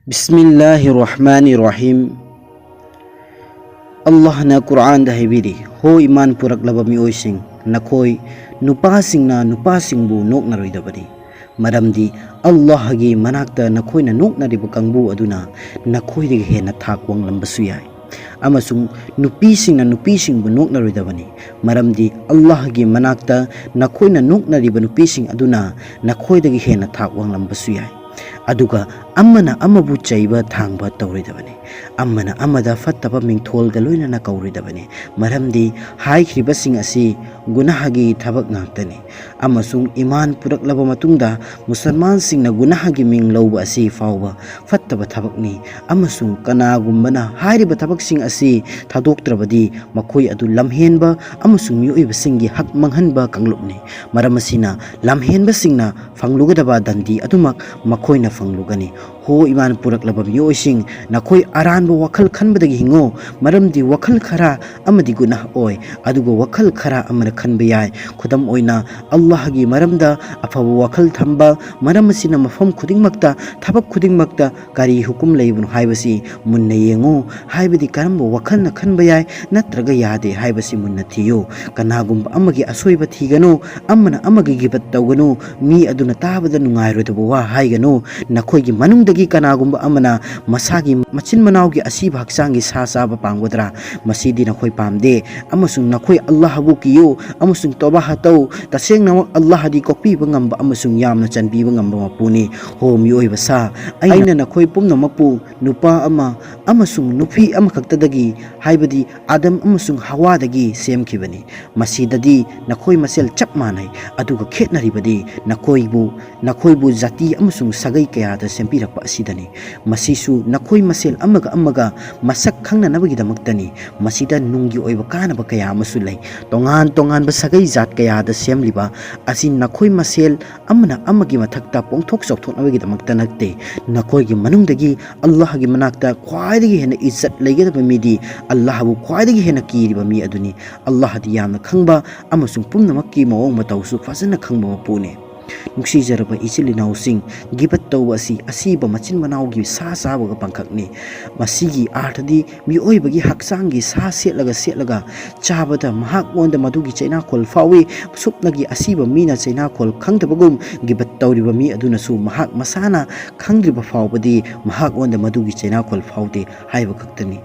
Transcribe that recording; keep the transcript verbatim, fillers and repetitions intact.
ꯕꯤꯁꯃꯤꯜꯂꯥꯍꯤꯔ ꯔꯍꯃꯥꯅꯤꯔ ꯔꯍꯤꯝ꯫ ꯑꯜꯂꯥꯍꯅ ꯀꯨꯔꯑꯥꯟꯗ ꯍꯥꯏꯕꯤꯔꯤ, "ꯍꯣ ꯏꯃꯥꯟ ꯄꯨꯔꯛꯂꯕ ꯃꯤꯑꯣꯏꯁꯤꯡ, ꯅꯈꯣꯏ ꯅꯨꯄꯥꯁꯤꯡꯅ ꯅꯨꯄꯥꯁꯤꯡꯕꯨ ꯅꯣꯛꯅꯔꯣꯏꯗꯕꯅꯤ, ꯃꯔꯝꯗꯤ ꯑꯜꯂꯥꯍꯒꯤ ꯃꯅꯥꯛꯇ ꯅꯈꯣꯏꯅ ꯅꯣꯛꯅꯔꯤꯕ ꯀꯥꯡꯕꯨ ꯑꯗꯨꯅ ꯅꯈꯣꯏꯗꯒꯤ ꯍꯦꯟꯅ ꯊꯥꯛ ꯋꯥꯡꯂꯝꯕꯁꯨ ꯌꯥꯏ, ꯑꯃꯁꯨꯡ ꯅꯨꯄꯤꯁꯤꯡꯅ ꯅꯨꯄꯤꯁꯤꯡꯕꯨ ꯅꯣꯛꯅꯔꯣꯏꯗꯕꯅꯤ, ꯃꯔꯝꯗꯤ ꯑꯜꯂꯥꯍꯒꯤ ꯃꯅꯥꯛꯇ ꯅꯈꯣꯏꯅ ꯅꯣꯛꯅꯔꯤꯕ ꯅꯨꯄꯤꯁꯤꯡ ꯑꯗꯨꯅ ꯅꯈꯣꯏꯗꯒꯤ ꯍꯦꯟꯅ ꯊꯥꯛ ꯋꯥꯡꯂꯝꯕꯁꯨ ꯌꯥꯏ꯫ ꯑꯗꯨꯒ ꯑꯃꯅ ꯑꯃꯕꯨ ꯆꯩꯕ ꯊꯥꯡꯕ ꯇꯧꯔꯣꯏꯗꯕꯅꯤ, ꯑꯃꯅ ꯑꯃꯗ ꯐꯠꯇꯕ ꯃꯤꯡꯊꯣꯜꯒ ꯂꯣꯏꯅꯅ ꯀꯧꯔꯣꯏꯗꯕꯅꯤ, ꯃꯔꯝꯗꯤ ꯍꯥꯏꯈ꯭ꯔꯤꯕꯁꯤꯡ ꯑꯁꯤ ꯒꯨꯅꯥꯍꯒꯤ ꯊꯕꯛ ꯉꯥꯛꯇꯅꯤ, ꯑꯃꯁꯨꯡ ꯏꯃꯥꯟ ꯄꯨꯔꯛꯂꯕ ꯃꯇꯨꯡꯗ ꯃꯨꯁꯜꯃꯥꯟꯁꯤꯡꯅ ꯒꯨꯅꯥꯍꯒꯤ ꯃꯤꯡ ꯂꯧꯕ ꯑꯁꯤ ꯐꯥꯎꯕ ꯐꯠꯇꯕ ꯊꯕꯛꯅꯤ, ꯑꯃꯁꯨꯡ ꯀꯅꯥꯒꯨꯝꯕꯅ ꯍꯥꯏꯔꯤꯕ ꯊꯕꯛꯁꯤꯡ ꯑꯁꯤ ꯊꯥꯗꯣꯛꯇ꯭ꯔꯕꯗꯤ ꯃꯈꯣꯏ ꯑꯗꯨ ꯂꯝꯍꯦꯟꯕ ꯑꯃꯁꯨꯡ ꯃꯤꯑꯣꯏꯕꯁꯤꯡꯒꯤ ꯍꯛ ꯃꯥꯡꯍꯟꯕ ꯀꯥꯡꯂꯨꯞꯅꯤ꯫ ꯃꯔꯝ ꯑꯁꯤꯅ ꯂꯝꯍꯦꯟꯕꯁꯤꯡꯅ ꯐꯪꯂꯨꯒꯗꯕ ꯗꯟꯗꯤ ꯑꯗꯨꯃꯛ ꯃꯈꯣꯏꯅ ꯐꯪꯂꯨꯒꯅꯤ꯫ ꯍꯣ ꯏꯃꯥꯟ ꯄꯨꯔꯛꯂꯕ ꯃꯤꯑꯣꯏꯁꯤꯡ, ꯅꯈꯣꯏ ꯑꯔꯥꯟꯕ ꯋꯥꯈꯜ ꯈꯟꯕꯗꯒꯤ ꯍꯤꯡꯉꯨ, ꯃꯔꯝꯗꯤ ꯋꯥꯈꯜ ꯈꯔ ꯑꯃꯗꯤ ꯒꯨꯅꯥꯍ ꯑꯣꯏ, ꯑꯗꯨꯒ ꯋꯥꯈꯜ ꯈꯔ ꯑꯃꯅ ꯈꯟꯕ ꯌꯥꯏ꯫ ꯈꯨꯗꯝ ꯑꯣꯏꯅ, ꯑꯜꯂꯥꯍꯒꯤ ꯃꯔꯝꯗ ꯑꯐꯕ ꯋꯥꯈꯜ ꯊꯝꯕ, ꯃꯔꯝ ꯑꯁꯤꯅ ꯃꯐꯝ ꯈꯨꯗꯤꯡꯃꯛꯇ, ꯊꯕꯛ ꯈꯨꯗꯤꯡꯃꯛꯇ ꯀꯔꯤ ꯍꯨꯀꯨꯝ ꯂꯩꯕꯅꯣ ꯍꯥꯏꯕꯁꯤ ꯃꯨꯟꯅ ꯌꯦꯡꯉꯨ, ꯍꯥꯏꯕꯗꯤ ꯀꯔꯝꯕ ꯋꯥꯈꯜꯅ ꯈꯟꯕ ꯌꯥꯏ ꯅꯠꯇ꯭ꯔꯒ ꯌꯥꯗꯦ ꯍꯥꯏꯕꯁꯤ ꯃꯨꯟꯅ ꯊꯤꯌꯨ꯫ ꯀꯅꯥꯒꯨꯝꯕ ꯑꯃꯒꯤ ꯑꯁꯣꯏꯕ ꯊꯤꯒꯅꯨ, ꯑꯃꯅ ꯑꯃꯒꯤ ꯒꯤꯕꯠ ꯇꯧꯒꯅꯨ, ꯃꯤ ꯑꯗꯨꯅ ꯇꯥꯕꯗ ꯅꯨꯡꯉꯥꯏꯔꯣꯏꯗꯕ ꯋꯥ ꯍꯥꯏꯒꯅꯨ꯫ ꯅꯈꯣꯏꯒꯤ ꯃꯅꯨꯡꯗꯒꯤ ꯀꯅꯥꯒꯨꯝꯕ ꯑꯃꯅ ꯃꯁꯥꯒꯤ ꯃꯆꯤꯟ ꯃꯅꯥꯎꯒꯤ ꯑꯁꯤꯕ ꯍꯛꯆꯥꯡꯒꯤ ꯁꯥ ꯆꯥꯕ ꯄꯥꯝꯒꯗ꯭ꯔꯥ? ꯃꯁꯤꯗꯤ ꯅꯈꯣꯏ ꯄꯥꯝꯗꯦ꯫ ꯑꯃꯁꯨꯡ ꯅꯈꯣꯏ ꯑꯜꯂꯥꯍꯕꯨ ꯀꯤꯌꯨ ꯑꯃꯁꯨꯡ ꯇꯧꯕꯥ ꯇꯧ꯫ ꯇꯁꯦꯡꯅꯃꯛ ꯑꯜꯂꯥꯍꯗꯤ ꯀꯣꯛꯄꯤꯕ ꯉꯝꯕ ꯑꯃꯁꯨꯡ ꯌꯥꯝꯅ ꯆꯟꯕꯤꯕ ꯉꯝꯕ ꯃꯄꯨꯅꯤ꯫ ꯍꯣ ꯃꯤꯑꯣꯏꯕ ꯁꯥ, ꯑꯩꯅ ꯅꯈꯣꯏ ꯄꯨꯝꯅꯃꯛꯄꯨ ꯅꯨꯄꯥ ꯑꯃ ꯑꯃꯁꯨꯡ ꯅꯨꯄꯤ ꯑꯃꯈꯛꯇꯗꯒꯤ, ꯍꯥꯏꯕꯗꯤ ꯑꯥꯗꯝ ꯑꯃꯁꯨꯡ ꯍꯋꯥꯗꯒꯤ ꯁꯦꯝꯈꯤꯕꯅꯤ꯫ ꯃꯁꯤꯗꯗꯤ ꯅꯈꯣꯏ ꯃꯁꯦꯜ ꯆꯞ ꯃꯥꯟꯅꯩ, ꯑꯗꯨꯒ ꯈꯦꯠꯅꯔꯤꯕꯗꯤ ꯅꯈꯣꯏꯕꯨ, ꯅꯈꯣꯏꯕꯨ ꯖꯥꯇꯤ ꯑꯃꯁꯨꯡ ꯁꯥꯒꯩ ꯀꯌꯥꯗ ꯁꯦꯝꯕꯤꯔꯛꯄ ꯑꯁꯤꯗꯅꯤ꯫ ꯃꯁꯤꯁꯨ ꯅꯈꯣꯏ ꯃꯁꯦꯜ ꯑꯃꯒ ꯑꯃꯒ ꯃꯁꯛ ꯈꯪꯅꯅꯕꯒꯤꯗꯃꯛꯇꯅꯤ꯫ ꯃꯁꯤꯗ ꯅꯨꯡꯒꯤ ꯑꯣꯏꯕ ꯀꯥꯟꯅꯕ ꯀꯌꯥ ꯑꯃꯁꯨ ꯂꯩ꯫ ꯇꯣꯉꯥꯟ ꯇꯣꯉꯥꯟꯕ ꯁꯥꯒꯩ ꯖꯥꯠ ꯀꯌꯥꯗ ꯁꯦꯝꯂꯤꯕ ꯑꯁꯤ ꯅꯈꯣꯏ ꯃꯁꯦꯜ ꯑꯃꯅ ꯑꯃꯒꯤ ꯃꯊꯛꯇ ꯄꯣꯡꯊꯣꯛ ꯆꯥꯎꯊꯣꯛꯅꯕꯒꯤꯗꯃꯛꯇ ꯅꯠꯇꯦ꯫ ꯅꯈꯣꯏꯒꯤ ꯃꯅꯨꯡꯗꯒꯤ ꯑꯜꯂꯥꯍꯒꯤ ꯃꯅꯥꯛꯇ ꯈ꯭ꯋꯥꯏꯗꯒꯤ ꯍꯦꯟꯅ ꯏꯖꯠ ꯂꯩꯒꯗꯕ ꯃꯤꯗꯤ, ꯑꯜꯂꯥꯍꯕꯨ ꯈ꯭ꯋꯥꯏꯗꯒꯤ ꯍꯦꯟꯅ ꯀꯤꯔꯤꯕ ꯃꯤ ꯑꯗꯨꯅꯤ꯫ ꯑꯜꯂꯥꯍꯗꯤ ꯌꯥꯝꯅ ꯈꯪꯕ ꯑꯃꯁꯨꯡ ꯄꯨꯝꯅꯃꯛꯀꯤ ꯃꯑꯣꯡ ꯃꯇꯧꯁꯨ ꯐꯖꯅ ꯈꯪꯕ ꯃꯄꯨꯅꯤ꯫ ꯅꯨꯡꯁꯤꯖꯔꯕ ꯏꯆꯤꯜ ꯏꯅꯥꯎꯁꯤꯡ, ꯒꯤꯕꯠ ꯇꯧꯕ ꯑꯁꯤ ꯑꯁꯤꯕ ꯃꯆꯤꯟ ꯃꯅꯥꯎꯒꯤ ꯁꯥ ꯆꯥꯕꯒ ꯄꯥꯡꯈꯛꯅꯤ꯫ ꯃꯁꯤꯒꯤ ꯑꯥꯔꯊꯗꯤ ꯃꯤꯑꯣꯏꯕꯒꯤ ꯍꯛꯆꯥꯡꯒꯤ ꯁꯥ ꯁꯦꯠꯂꯒ ꯁꯦꯠꯂꯒ ꯆꯥꯕꯗ ꯃꯍꯥꯛꯉꯣꯟꯗ ꯃꯗꯨꯒꯤ ꯆꯩꯅꯥꯈꯣꯜ ꯐꯥꯎꯏ꯫ ꯁꯨꯞꯅꯒꯤ ꯑꯁꯤꯕ ꯃꯤꯅ ꯆꯩꯅꯥꯈꯣꯜ ꯈꯪꯗꯕꯒꯨꯝ, ꯒꯤꯕꯠ ꯇꯧꯔꯤꯕ ꯃꯤ ꯑꯗꯨꯅꯁꯨ ꯃꯍꯥꯛ ꯃꯁꯥꯅ ꯈꯪꯗ꯭ꯔꯤꯕ ꯐꯥꯎꯕꯗꯤ ꯃꯍꯥꯛꯉꯣꯟꯗ ꯃꯗꯨꯒꯤ ꯆꯩꯅꯥꯈꯣꯜ ꯐꯥꯎꯗꯦ ꯍꯥꯏꯕ ꯈꯛꯇꯅꯤ꯫